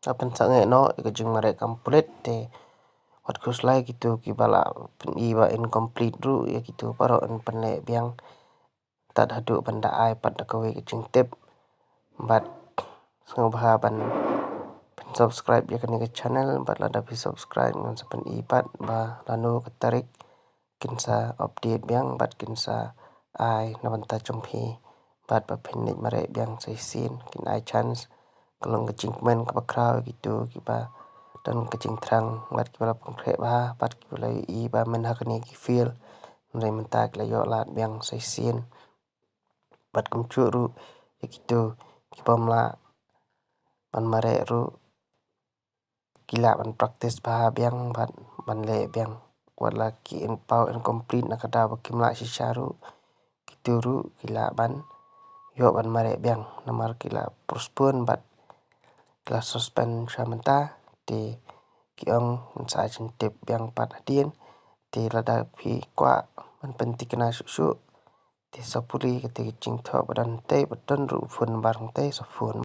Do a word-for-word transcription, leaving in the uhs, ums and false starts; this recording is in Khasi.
Nga pynsangeh noh ïa ka jingmareh kam pulit te wat khuslai kito kiba la pyni ba incomplete ruh ïa kito baroh yn pynleh biang tad haduh ban da ai pat da kawei ka jingtip. Bad sngewbha ban pyn subscribe ïa kane ka channel bad lada phi subscribe ngan sa pyni pat ba lano ka tarik kin sa update biang bad kin sa ai na bynta jong phi. Bad ba phin leit mareh biang sa shisien kin ai chance ka long ka jingkmen kaba khraw ïa kito kiba don ka jingthrang bad kiba la pynkhreh bha bad kiba la ïohi ba mynta kane ki fail. Hynrei mynta ki la ïoh lad biang sa shisien. Bad kumjuh ruh ïa kito kibym lah ban mareh ruh ki lah ban practice bha biang bad ban leh biang. Wat la ki in paw incomplete na ka daw ba kim lah shisha ruh, kito ruh ki lah ban ïoh ban mareh biang namar ki la postpone bad ki la suspend sha mynta. Te ki ong ngan sa ai jingtip biang pat hadien. Te lada phi kwah ban pynthikna shuh shuh te sa pule kata ka jingthoh ba don te, ba don ruh phone number hangte, sa phone.